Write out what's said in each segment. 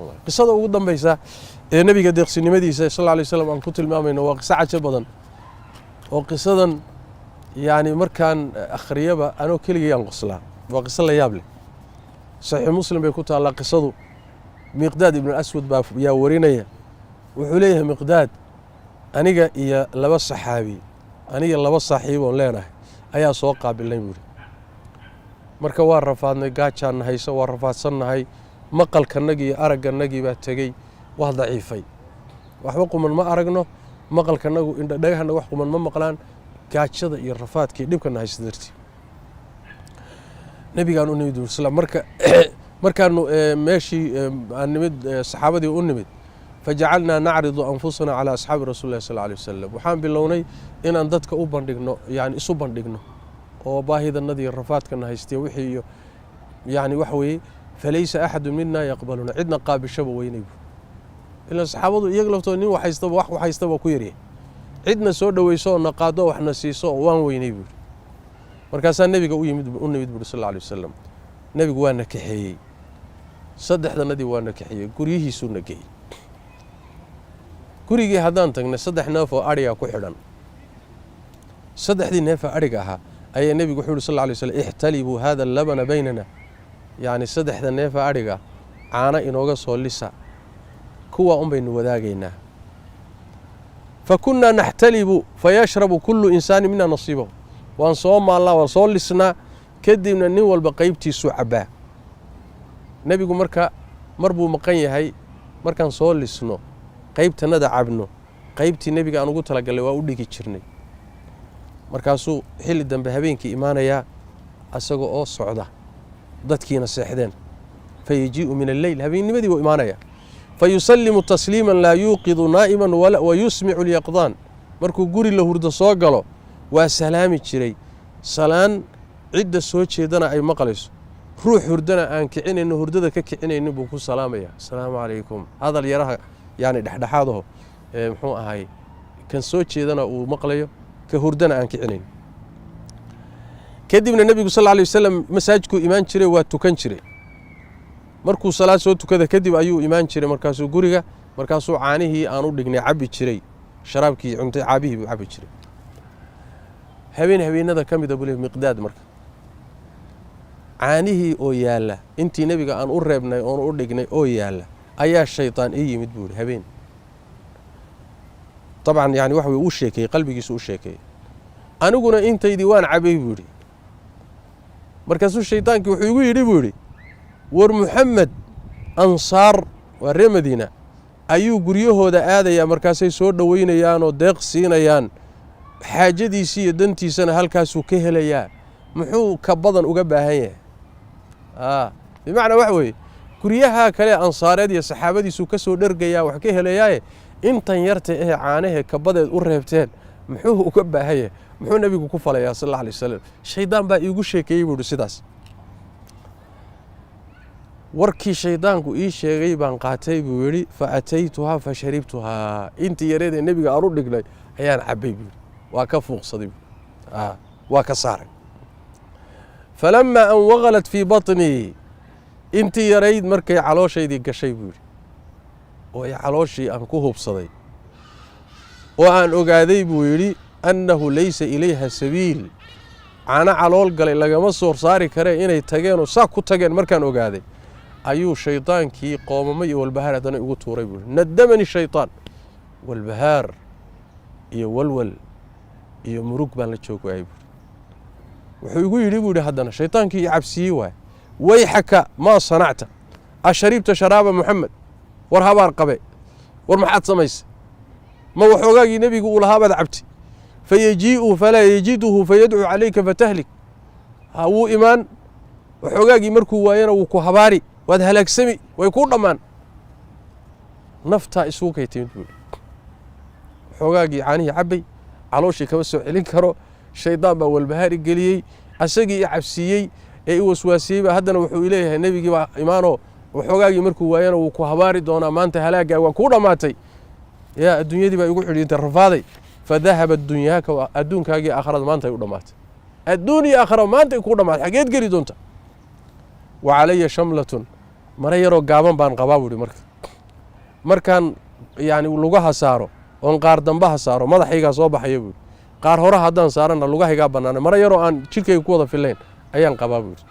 Qisada ugu dambaysa ee nebiga deeqsinimadiisa sal alla alay slam aan ku tilmaamayno waa qiso cajo badan, oo qisadan yacni markaan akhriyaba anoo keligayaan qoslaa. Waa qiso la yaab leh. Saxiix Muslim bay ku taallaa qisadu. Miqdaad Ibnu Aswad baa yaa warinaya. Wuxuu leeyahay Miqdaad: aniga iyo laba saxaabi, aniga laba saaxiiboon leenahay ayaa soo qaabilnay, buuri. Marka waa rafaadnay, gaajaanna hayso, waa rafaadsannahay, maqalkanagii iyo araggannagii baa tegey, waa daciifay, waxba quman ma aragno, maqalkanagu indhadhagahana wax quman ma maqlaan, gaajada iyo rafaadkii dhibkana haysta dartii. Nebigaan u nimid sl. Marka markaanu meeshii aan nimid, saxaabadii u nimid, fajacalnaa nacridu anfusana calaa asxaabi rasuuli llahi sal alay wasalam. Waxaan bilownay inaan dadka u bandhigno, yani isu bandhigno oo baahidanadii rafaadkana haystiya wixii iyo yani waxa weeye. Falaysa axadu mina yaqbaluna, cidna qaabishaba weynay bu ilaan saxaabadu iyaga laftooda nin waxhaystaba wax waxhaystaba ku yaryahay, cidna soo dhoweyso oo na qaado, waxna siiso oo waan weynay buuri. Markaasaa nebiga u yimid, u nimid buuri sal alla alay wasalam. Nebigu waa na kaxeeyey, saddexdanadii waa na kaxeeyey, guryihiisuu na geeyey. Gurigii haddaan tagnay, saddex neef oo adhiga ku xidhan. Saddexdii neefee adhiga ahaa ayaa nebigu wuxuu yuri sal alla alay slam: "Ixtalibuu hada allabana baynana." Yacni saddexda neefa adhiga caano inooga soo lisa, kuwaa un baynu wadaagaynaa. Fa kunnaa naxtalibu fayashrabu kullu insaani mina nasiibahu. Waan soo maallaa, waan soo lisnaa, kadibna nin walba qaybtiisuu cabbaa. Nebigu marka mar buu maqan yahay. Markaan soo lisno, qaybtanada cabno, qaybtii nebiga aan ugu talagallay waa u dhigi jirnay. Markaasuu xilli dambe habeenkii imaanayaa asaga oo socda, dadkiina seexdeen. Fayajii'u min alleyl, habeennimadii buu imaanaya. Fayusallimu tasliiman laa yuuqidu naa'iman wa yusmicu lyaqdaan. Markuu guri la hurdo soo galo, waa salaami jiray, salaan cidda soo jeedana ay maqlayso, ruux hurdana aan kicinayno, hurdada ka kicinaynin buu ku salaamaya: "Asalaamu calaykum." Hadal yaraha yani dhexdhexaadaho ee muxuu ahay, kan soo jeedana uu maqlayo, ka hurdana aan kicinayn. Kadibna nebigu sal alla alay wasalam masaajidkuu imaan jiray, waa tukan jiray. Markuu salaad soo tukada kadib ayuu imaan jiray, markaasuu guriga, markaasuu caanihii aan u dhignay cabbi jiray, sharaabkii cuntay caabihii buu cabbi jiray. Habeen habeenada ka mida, buu leey Miqdaad, marka caanihii oo yaalla, intii nebiga aan u reebnay oon u dhignay oo yaalla, ayaa shaydaan ii yimid, buu yidhi habeen. Dabcan yani waxa weye uu sheekeeyey, qalbigiisu u sheekeeyey. Aniguna intaydii waan cabay, buu yidhi. Markaasuu shaydaankii wuxuu igu yidhi, buu yidhi: "War Muxamed ansaar waa reer Madiina ayuu guryahooda aadayaa, markaasay soo dhoweynayaanoo deeq siinayaan, xaajadiisii iyo dantiisana halkaasuu ka helayaa. Muxuu ka badan uga baahan yahay?" Bimacnaa waxa weeye, guryaha kale ansaareed iyo saxaabadiisuu ka soo dhergayaa, wax ka helayaaye, intan yarta ehe caanahee kabadeed u reebteen muxuu uga baahan yahay? Muxuu nebigu ku falayaa sal alla alay wasalam? Shaydaan baa iigu sheekeeyey, buu ihi. Sidaas warkii shaydaanku ii sheegay baan qaatay, buu yidhi. Fa ataytuhaa fa sharibtuhaa. Intii yareedee nebiga aan u dhignay ayaan cabbay, buu yidhi. Waa ka fuuqsaday, buu waa ka saaray. Falamaa an waqalat fii batnii, intii yarayd markay calooshaydii gashay, buu yidhi, oo ay calooshii aan ku hubsaday oo aan ogaaday, buu yidhi, annahu laysa ilayha sabiil, caano calool galay lagama soo saari karee, inay tageenoo saa ku tageen markaan ogaaday, ayuu shaydaankii qoomamo iyo walbahaar haddana igu tuuray, buu yidhi. Nadamani shaytaan, walbahaar iyo walwal iyo murug baan la joog waayey, buuri. Wuxuu igu yidhi, buu yidhi, haddana shaydaankii i cabsiiyey waay: "Wayxaka, maa sanacta? Asharibta sharaaba Muxamed? War habaar qabe, war maxaad samaysay? Ma waxoogaagii nebigu uu lahaabaad cabtay? Fayajii'u falaa yajiduhu fayadcuu calayka fatahlik. Ha wuu imaan, waxoogaagii markuu waayana wuu ku habaari, waad halaagsami, way kuu dhammaan." Naftaa isugu kay timid, buu yidhi. Waxoogaagii caanihii cabbay, calooshii kama soo celin karo, shaydaan baa walbahaari geliyey, asagii i cabsiiyey ee i waswaasiyey baa haddana wuxuu ileeyahay nebigii baa imaanoo waxoogaagii markuu waayana wuu ku habaari doonaa, maanta halaaggaa waa kuu dhammaatay, yaa adduunyadii baa igu xidhiintay, rafaaday. Fadahabat dunyaaka, adduunkaagii aakhirada maanta ay u dhammaatay, adduun iyo aakhira maanta ay kuu dhammaatay, xageed geli doonta? Wa calaya shamlatun. Mara yaroo gaaban baan qabaa buu yidhi. Marka markaan yacni lugaha saaro oon qaar dambaha saaro, madaxaygaa soo baxaya buu yidhi. Qaar hore haddaan saarana lugahaygaa bannaana. Mara yaroo aan jidhkayga ku wada fillayn ayaan qabaa buu yidhi.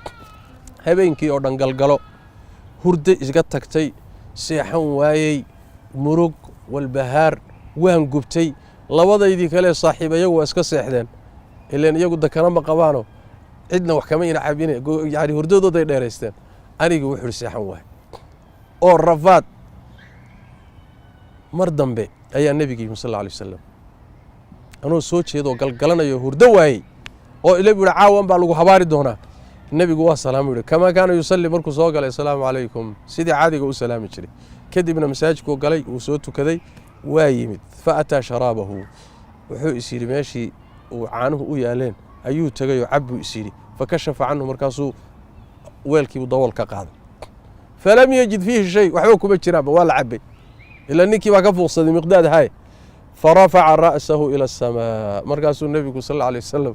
Habeenkii oo dhan galgalo, hurdo isga tagtay, seexan waayey, murug, walbahaar, waan gubtay. Labadaydii kale saaxiib iyagu waa iska seexdeen, ileen iyagu dakana ma qabaano, cidna wax kama ina cabine, yani hurdadooday dheeraysteen. Anigi wuxuu ihi seexan waay oo rafaad. Mar dambe ayaa nebiga yimi sal alla alay wasalam, anoo soo jeedoo galgalanayo, hurdo waayey, oo ila bu yihi caawan baa lagu habaari doonaa. Nebigu waa salaamu yidhi, kamaa kaana yusalli. Markuu soo galay, assalaamu calaykum, sidii caadiga u salaami jiray. Kadibna masaajidkuu galay, wuu soo tukaday, waa yimid. Fa ataa sharaabahu, wuxuu is yidhi meeshii uu caanuhu u yaaleen ayuu tegayoo cab buu is yidhi. Fakashafa canhu, markaasuu weelkiibuu dabool ka qaaday. Falam yajid fiihi shay, waxba kuma jiraanba, waa la cabay, ilaa ninkii baa ka fuuqsaday Miqdaad haye. Farafaca ra'sahu ila asamaa, markaasuu nebigu sal alla alay wasalam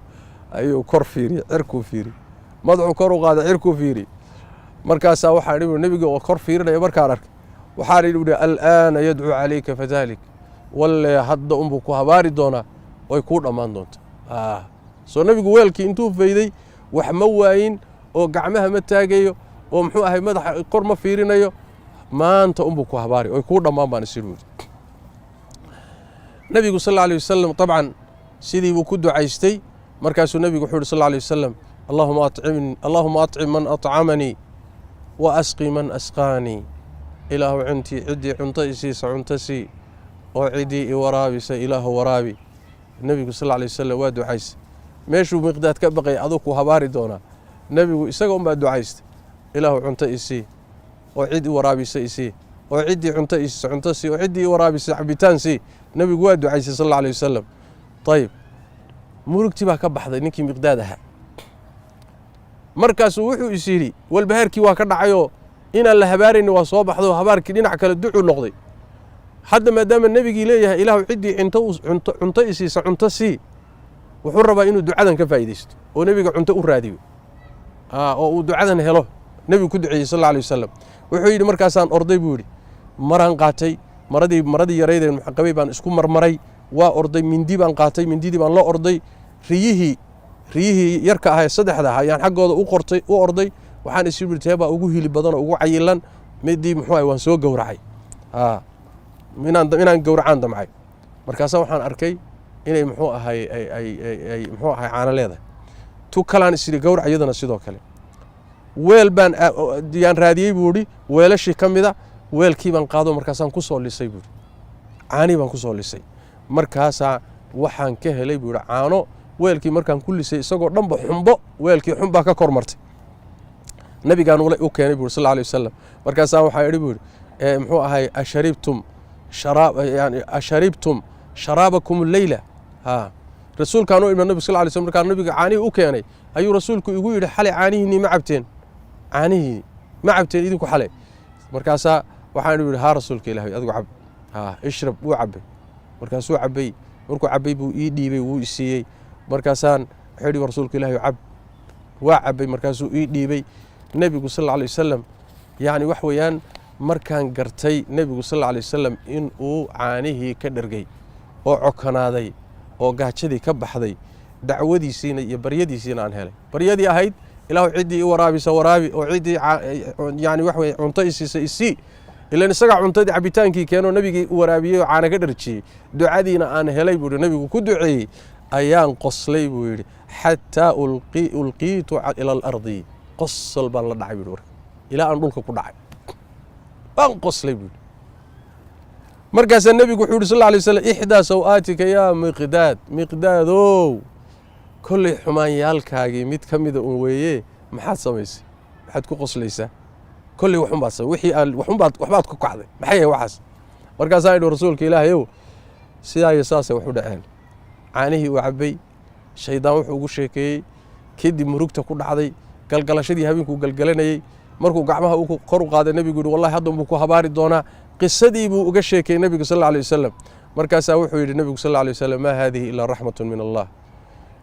ayuu kor fiiriyey, cirkuu fiiriyey, madaxuu kor u qaaday, cirkuu fiiriyey. Markaasaa waxaan idhi nebiga oo kor fiirinaya markaan arkay, waxaan idhi buhi, al'aana yadcuu calayka fadalik, walle hadda unbuu ku habaari doonaa, way kuu dhammaan doontaa. Soo nebigu weelkii intuu fayday wax ma waayin, oo gacmaha ma taagayo, oo muxuu ahay, madaxa kor ma fiirinayo, maanta unbuu ku habaari, oy kuu dhammaan baan isir wuri. Nebigu sal alla alay wasalam dabcan sidii buu ku ducaystay. Markaasuu nebigu wuxuu yidhi sal alla alay wasalam, allahuma acimni, allahuma acim man acamanii wa asqi man asqaanii. Ilaahu cuntii ciddii cunto isiisa cunto sii, oo ciddii i waraabisa ilaahu waraabi. Nebigu sal alla alay wasalam waa ducaystay. Meeshuu Miqdaad ka baqay aduu ku habaari doonaa, nebigu isaga unbaa ducaystay, ilaahu cunto isii, oo cid i waraabisa isii, oo ciddii cunto isiisa cunto sii, oo ciddii i waraabisa cabitaan sii. Nebigu waa ducaystay sal alla alay wasalam. Ayib, murugtii baa ka baxday ninkii Miqdaad ahaa. Markaasuu wuxuu is yidhi walbahaarkii waa ka dhacayoo inaan la habaarayni waa soo baxdo, habaarkii dhinac kale ducuu noqday. Hadda maadaama nebigii leeyahay ilaahu ciddii cunto isiisa cunto sii, wuxuu rabaa inuu ducadan ka faa'iidaysto oo nebiga cunto u raadiyo, oo uu ducadan helo nebigu ku duceeyey sal alla alay wasalam. Wuxuu yidhi markaasaan orday buu yidhi, maraan qaatay, maradii yaraydeen qabay baan isku marmaray, waa orday, mindi baan qaatay, mindidii baan la orday, riyihii yarka ahaa ee saddexda ahaa ayaan xaggooda u qortay, u orday. Waxaan is yidhi tee baa ugu hilib badan oo ugu cayilan? Midii muxuu ahay waan soo gowracay, inaan gowracaan damcay. Markaasaa waxaan arkay inay muxuu ahay ay muxuu ahay caano leedahay. Tu kalaan is yidhi gowrac, iyadana sidoo kale. Weel baan yaan raadiyey buu idhi, weelashii ka mida, weelkii baan qaado, markaasaan ku soo lisay buu idhi, caanii baan ku soo lisay. Markaasaa waxaan ka helay buu yidhi caano. Weelkii markaan ku lisay isagoo dhanba xumbo, weelkii xumbaa ka kor martay. Nabigaan u keenay buu sal alay wasalam. Markaasaa waxaa idhi buu yidhi, muxuu ahay, asharibtum sharaab, yani asharibtum sharaabakum leyla? Ha, rasuulkaan u imid nabi sal lay slam. Markaa nabiga caanihii u keenay ayuu rasuulku igu yidhi, xalay caanihiinii ma cabteen? Caanihii ma cabteen idinku xalay? Markaasaa waxaan yidhi, haa rasuulka ilahay, adigu cab, ha ishrab. Wuu cabbay. Markaasuu cabbay, markuu cabbay buu ii dhiibay, wuu isiiyey. Markaasaan wuxuu yidhi, rasuulka ilahi cab. Waa cabbay, markaasuu ii dhiibay nebigu sal alla alay wasalam. Yacni wax weeyaan, markaan gartay nebigu sal alla alay wasalam in uu caanihii ka dhergay oo cokonaaday oo gaajadii ka baxday, dacwadiisiina iyo baryadiisiina aan helay, baryadii ahayd ilaahu ciddii i waraabisa waraabi, oo ciddii yani wax weye cunto isiisa isii, ilan isagaa cuntadii cabitaankii keenoo nebigii u waraabiyey oo caana ka dharjiyey, ducadiina aan helay buu yidhi, nebigu ku duceeyey, ayaan qoslay buu yidhi, xataa ulqiitu ila alardi. Qosol baan la dhacay buu yidhi, marka ilaa aan dhulka ku dhacay baan qoslay buu yidhi. Markaasaa nebigu wuxuu yidhi sal alla alay slam, ixdaa saw-aatika yaa Miqdaad, Miqdaadow, kolley xumaanyaalkaagii mid ka mida un weeye, maxaad samaysay? Maxaad ku qoslaysaa? Kolley waxun baad samay, wixii aan waxun baad waxbaad ku kacday, maxay yahay waxaas? Markaasaa idhi, rasuulka ilaahayow, sidaa iyo saasay wax u dhaceen. Caanihii uu cabbay, shaydaan wuxuu ugu sheekeeyey, kadib murugta ku dhacday, galgalashadii habeenkuu galgalanayey, markuu gacmaha kor u qaaday nebigu yidhi, wallahi hadda unbuu ku habaari doonaa. Qisadii buu uga sheekeeyey nebigu sal alla alay wasalam. Markaasaa wuxuu yidhi nebigu sal alla alay wasalam, maa haadihi ilaa raxmatun min allah.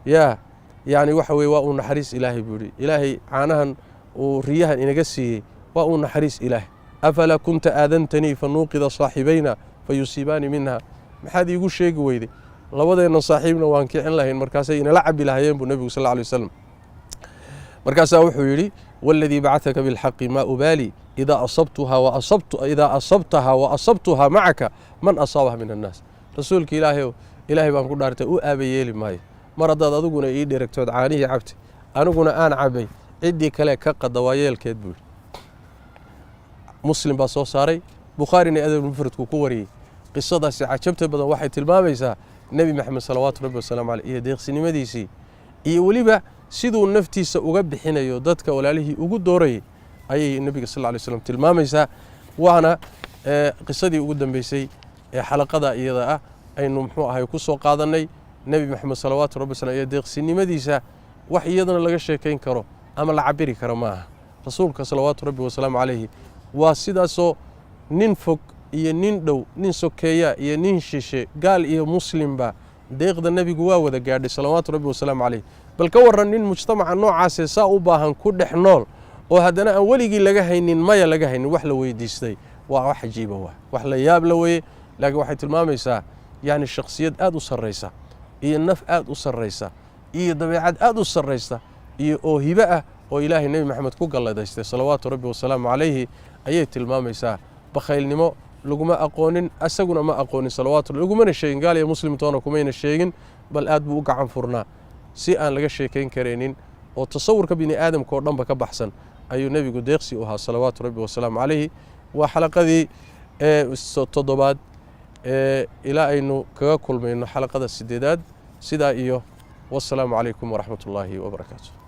Yaa yacni waxa weye waa uu naxariis ilaahay buu yidhi, ilaahay caanahan uu riyahan inaga siiyey. Waa uu naxariis Ilaah. Afalaa kunta aadantanii fa nuuqida saaxibayna fa yusiibaani minha? Maxaad iigu sheegi weyday? Labadeenna saaxiibna waan kicin lahayn, markaasay inala cabi lahayeen, buu nebigu sal alay wasalam. Markaasaa wuxuu yidhi: "Waladii bacataka bilxaqi, maa ubaali idaa asabtuhaa waasabtu idaa asabtahaa wa asabtuhaa macaka man asaabaha min annaas." Rasuulka Ilaahayow, Ilaahay baan ku dhaartay, u aaba yeeli maayo mar haddaad adiguna ii dheragtood caanihii cabtay, aniguna aan cabay. Ciddii kale ka qada waa yeelkeed, buu yidhi. Muslim baa soo saaray, Bukhaarina Adabulmufradku ku wariyey. Qisadaasi cajabta badan waxay tilmaamaysaa Nebi Maxamed salawaatu rabbi wasalaamu caleyh iyo deeqsinimadiisii, iyo weliba siduu naftiisa uga bixinayo dadka walaalihii ugu doorayay ayay nebiga sal ly slam tilmaamaysaa. Waana qisadii ugu dambeysay ee xalaqada iyada ah aynu muxuu ahay ku soo qaadannay. Nebi Maxamed salawaatu rabbi wasalam iyo deeqsinimadiisa wax iyadana laga sheekayn karo ama la cabiri karo ma aha. Rasuulka salawaatu rabbi wasalaamu calayhi waa sidaasoo nin fog iyo nin dhow, nin sokeeya iyo nin shishe, gaal iyo muslimba, deeqda nebigu waa wada gaadhay salawaatu rabbi wasalaamu calayh. Bal ka warran nin mujtamaca noocaasee saa u baahan ku dhex nool oo haddana aan weligii laga haynin maya, laga haynin wax la weydiistay? Waa wax cajiiba, waa wax la yaab la weye. Laakiin waxay tilmaamaysaa yacni shakhsiyad aad u sarraysa iyo naf aad u sarraysa iyo dabeecad aad u sarraysa iyo oo hibe ah oo Ilaahay Nebi Maxamed ku galladaystay salawaatu rabbi wasalaamu calayhi ayay tilmaamaysaa. Bakhaylnimo laguma aqoonin, asaguna ma aqoonin salawaatu, lagumana sheegin, gaal iyo muslim toona kumayna sheegin. Bal aad buu u gacan furnaa si aan laga sheekayn karaynin oo tasawurka bini aadamka oo dhanba ka baxsan ayuu nebigu deeqsi u ahaa salawaatu rabbi wasalaamu calayhi. Waa xalaqadii ee toddobaad ee ilaa aynu kaga kulmayno xalaqada sideedaad, sidaa iyo wassalaamu calaykum waraxmat ullaahi wabarakaatu.